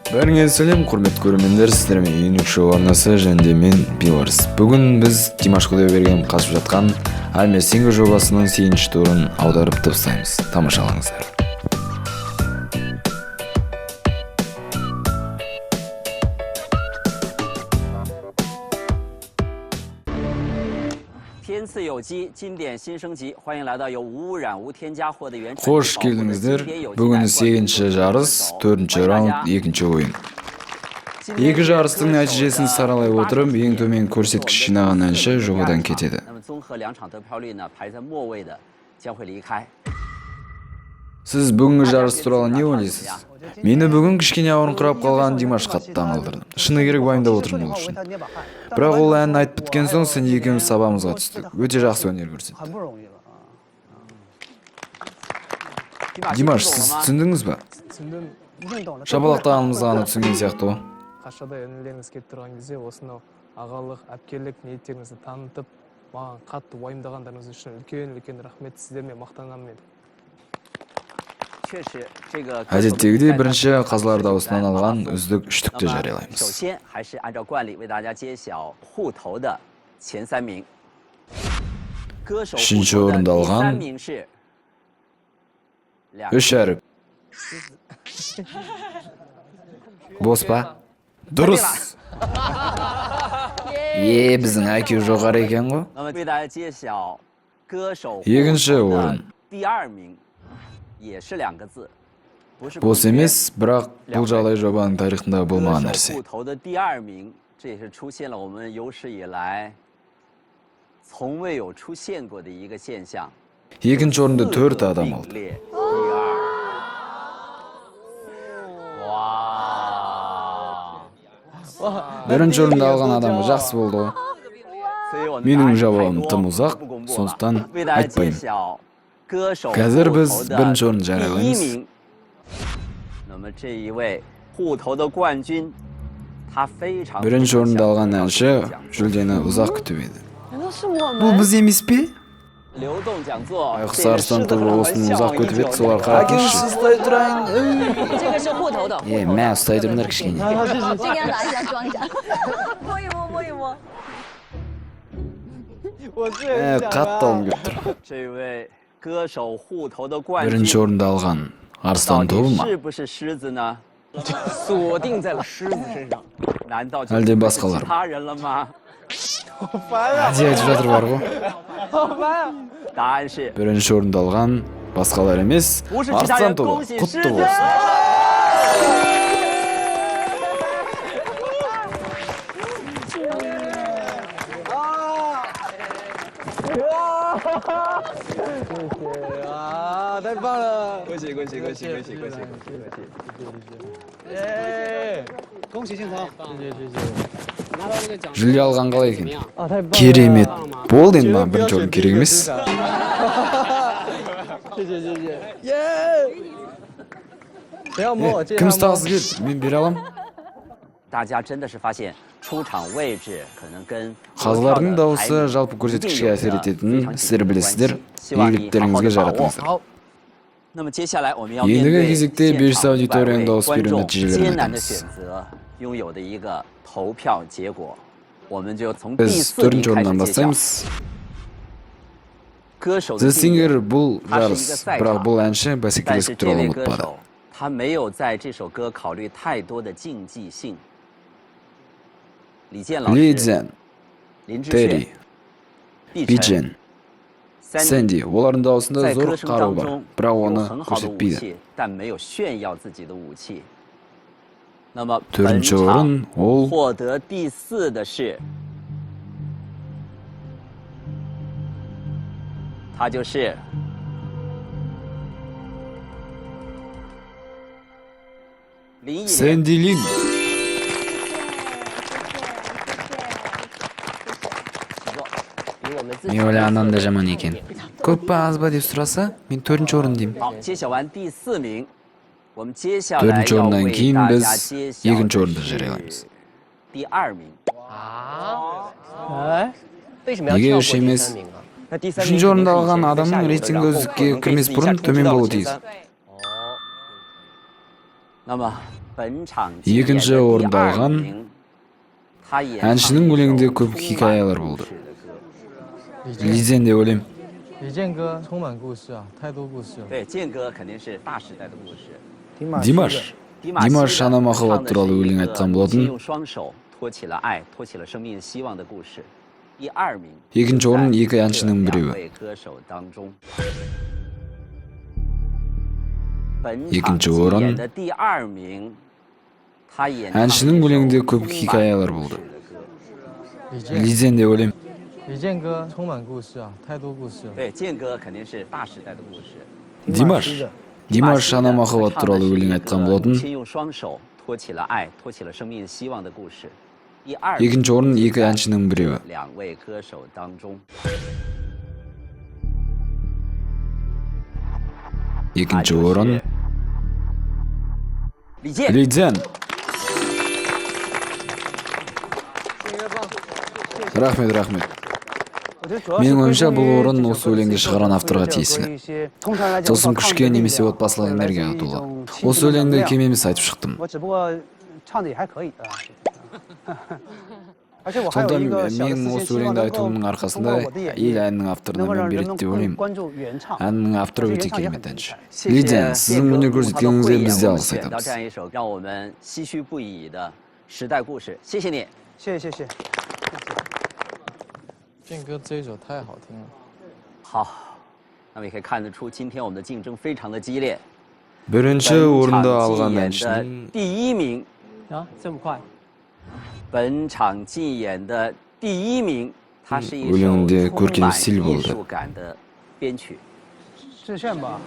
Бәріңе сәлем, құрметті көрермендер, сіздермен Юнюк Шоу арнасы және де мен Бейбарыс. Бүгін біз Димаш Құдайберген қатысып жатқан I'm a Singer жобасының 8-ші турын аударып дыбыстаймыз. Тамашалаңыздар. 天赐有机，经典新升级，欢迎来到由无污染、无添加获得原产地 Қош 保护的 келдіңіздер. 经典有机 Бүгін 奶 8-ші жарыс, 4-ші раунд, 2-ші ойын. 今天 Екі 是 жарыстың 歌手的 нәтижесін саралай отырып, ең төмен көрсеткіш жинаған әнші жобадан кетеді. 那么综合两场得票率呢，排在末位的将会离开。 Сіз бүгінгі жарыс туралы не ойлайсыз? Мені бүгін кішкене ауырыңқырап қалған Димаш қатты таңғалдырды. Шыны керек, уайымдап отырмын ол үшін. Бірақ ол әнін айтып біткен соң Сэнди екеуміз сабамызға түстік. Өте жақсы өнер көрсетті. 很不容易了啊。 Димаш, сіз түсіндіңіз ба? Түсіндім. 一定懂了。 Шапалақтағанымызға ғана түсінген сияқты ғой. Қашадай інілеріңіз келіп тұрған кезде осынау ағалық, әпкелік ниеттеріңізді танытып, маған қатты уайымдағандарыңыз үшін үлкен үлкен рахмет, сіздермен мақтанамын мен. 确实，这个歌手 Әдеттегідей 的比赛 бірінші 呢 қазылар дауысынан алған 那 үздік үштікті 么 жариялаймыз. 首先还是按照惯例为大家揭晓户头的前三名。歌手户 Үшінші 头的 орынды 第 алған 三名是两 Үш әріп. Бос па? Дұрыс. Е, біздің IQ жоғары екен ғой. 那么为大家揭晓歌手户 Екінші 头的 орын. 第二名，也是两个字，不是 Бос 空缺 емес, бірақ бұл жағдай жобаның тарихында 歌 болмаған 手 нәрсе. 户头的第二名，这也是出现了我们有史以来从未有出现过的一个现象。 Екінші орынды 四 төрт 个 адам 并 алды. 列第二。哇！ Бірінші орынды алған адамға жақсы болды ғой. 所以我们 Менің 答案太 жауабым 多 тым ұзақ, 不公布了 сондықтан 为大家揭 айтпаймын. 晓歌手 Қазір 户 біз 头的 бірінші орын 第一 жариялаймыз. 名。那么这一位户头的冠军，他非常 Бірінші орынды алған әнші 奖 жүлдені ұзақ күтіп еді. 难道是我 Бұл 们？ біз емес пе? 流动讲座， Байғұс 这个 арыстан 狮子 тобы 和 осыны 向 ұзақ 往已 күтіп 久 еді, солар қаратыңызшы. 这个是户头的。 Е, мә, ұстай тұрыңдар кішкене. 这个要拿一下装一下。摸一摸，摸一摸。 Ә, қатты алғым келіп тұр. 这位歌手户头的冠军 Бірінші орынды алған 到 арыстан 底 тобы ма? 是不是狮子呢？锁定在了狮子身上。难道就 Әлде 不是 басқалар 其 ма? 他人了吗？ Әдейі айтып жатыр бар ғой. 答案是 Бірінші орынды алған басқалар емес, 不是其他 арыстан 人？ тобы. 恭喜 Құтты 狮子！ болсын. 啊，太棒了！恭喜恭喜恭喜恭喜恭喜恭喜！恭喜镜头。 Жүлде алған қалай екен? 啊，太棒了！ Керемет. Болды енді, маған бірінші орын керек емес. 谢谢谢谢，耶！不要摸我， Е, кім ұстағысы келді? Мен бере аламын. 大家真的是发现出场位置可能跟 Қазылардың дауысы жалпы көрсеткішке әсер ететінін сіздер білесіздер. Игіліктеріңізге жаратыңыздар. 好，那么接下来我们要面 Ендігі 对 кезекте 现 500场 аудиторияның 500位 дауыс 观 беру 众 нәтижелерін 艰难的 айтамыз. 选择拥有的一个投票结果，我们就从第 Біз 四名 төртінші 开 орыннан 始揭晓。 бастаймыз. 歌手的 The 竞演 Singer бұл 它是一个 жарыс, 赛 бірақ 场 бұл әнші 但是 бәсекелестік 这 туралы 位歌 ұмытпады. 手他没有在这首歌考虑太多的竞技性。李健老 Ли 师、 Цзян, 林志 Терри, 炫、毕 Биджен, 晨、三 Сэнди олардың даусында 在 зор 歌声 қару 当 бар, 中 бірақ 有 оны 很好的武 көрсетпейді. 器，但没有炫耀自己的武器。那么本 Төртінші 场 орын ол 获得第四的是，他就是林忆莲。 Сэнди Лин. 请坐。比我们自己 Мен ойлағаннан да жаман екен. Көп па, аз ба деп сұраса, мен төртінші орын деймін. 好，揭晓完第四名，我们接下来 Төртінші 要 орыннан 为 кейін 大 біз 家揭晓 екінші 的 орынды 是 жариялаймыз. 第二名。啊？哎，为什么要 Неге 跳过 үш 第 емес? 三名啊？那第三名 Үшінші орынды 肯 алған 定是 адамның 以前在 рейтингі 下游的 үздікке 然后可能 кірмес 这次一 бұрын 下冲 төмен 击到了 болуы 前 тиіс. 三哦，那么本场 Екінші орынды алған әншінің өлеңінде көп хикаялар болды. Лидзен деп ойлаймын. 李健哥充满故事啊，太多故事了。 对，健哥肯定是大时代的故事。 Димаш. Димаш ана махаббат туралы өлең айтқан болатын. 用双手托起了爱，托起了生命希望的故事。第二名。 Екінші орын екі әншінің біреуі. 歌手当中。 Екінші орын 第二名，他演 әншінің өлеңінде көп хикаялар болды. Лидзен деп ойлаймын. 李健哥充满故事啊，太多故事了。 对，健哥肯定是大时代的故事。 Димаш. Димаш ана махаббат туралы өлең айтқан болатын. 先用双手托起了爱，托起了生命希望的故事。第二， Екінші орын екі әншінің біреуі. 两位歌手当中， Екінші орын 李健。 Лидзен. Рахмет, рахмет. Менің ойымша, бұл орын осы өлеңді шығарған авторға тиесілі. Тылсым күшке немесе отбасылық энергияға толы. Осы өлеңді кем емес айтып шықтым. 我只不过唱的也还可以啊。而且我还有 Сондықтан 一个小的 мен 私 осы 心，希望 өлеңді 能够 айтуымның 通 арқасында 过我的演 ел 绎， әнінің 能 авторына 够 мән 让人 береді 们 деп 更 ойлаймын. 关注原唱。 Әннің авторы 而且 өте 原唱也 керемет 很 әнші. 精彩。 谢谢 Лидзен, сіздің өнер көрсеткеніңізге біз де 我们 алғыс 选到 айтамыз. 这样一首让我们唏嘘不已的时代故事，谢谢你。 谢谢谢谢。 健哥这一首太好听了。 好，那么也可以看得出，今天我们的竞争非常的激烈。 Бірінші 本 орынды 场 алған 竞演 әншінің 的第一名，啊，这么快？ 本场竞演的第一名，它是一首 өлеңінде 充 көркем 满 стиль 艺 болды. 术感的编曲。 志炫吧，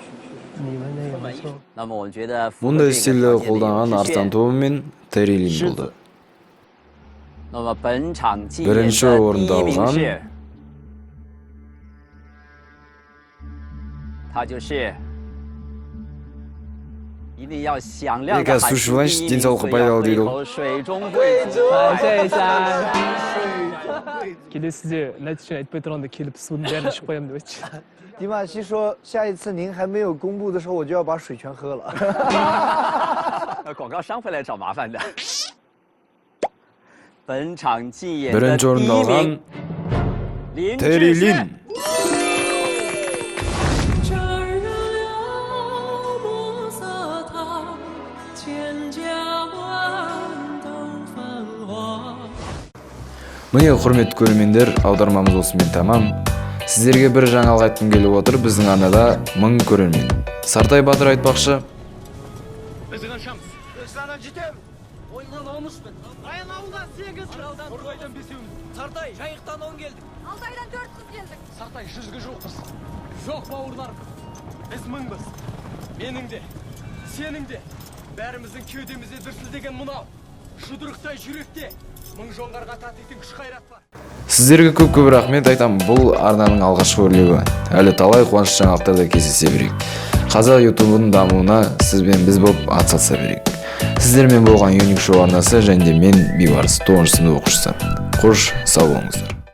你们的也不错。 那么我们觉得符合 Мұндай 这个 стильді 条件的有 қолданған 志 Арыстан 炫 тобы мен Терри Лин 狮 болды. 子。那么本场竞演 Бірінші 的第 орынды 一名 алған 是，他就是一定要响亮的 Eka 喊 су 出 ішіп 第一名， денсаулыққа 所以 пайдалы 要喝 дейді 一 ғой. 口水中贵族。 谢谢。 Келесіде нәтижені айтпай тұрғанда келіп судың бәрін ішіп қоямын деп айтшы. 迪玛希说，下一次您还没有公布的时候，我就要把水全喝了。 广告商会来找麻烦的。本场竞演的 Бірінші 第 орынды 一 алған 名，林 Терри 志炫 Лин. 这儿了菩萨堂，千家万都繁华。 Міне, құрметті көрермендер, аудармамыз осымен тамам. Сіздерге бір жаңалық айтқым келіп отыр: біздің арнада 1000 көрермен. Сартай батыр айтпақшы, Біз қаншамыз? Ойыннан 13-пін. Райан ауылдан 8, Аралдан Торғайдан 5-еуміз. Сартай, Жайықтан 10 келдік. Алтайдан 4 қыз келдік. Сартай, 100-ге жуықпыз. Жоқ, бауырларым. Біз 1000-быз. Менің де, сенің де, бәріміздің кеудемізде дүрсілдеген мынау жұдырықтай жүректе 1000 жоңғарға татитын күш қайрат бар. Сіздерге көп көп рахмет айтамын. Бұл арнаның алғашқы өрлеуі. Әлі талай қуанышты жаңалықтарда кездесе берейік. Қазақ ютубының дамуына сіз бен біз болып атсалыса берейік. Сіздермен болған Юник Шоу арнасы және де мен, Бейбарыс, тоғызыншы сынып оқушысы. Қош, сау болыңыздар.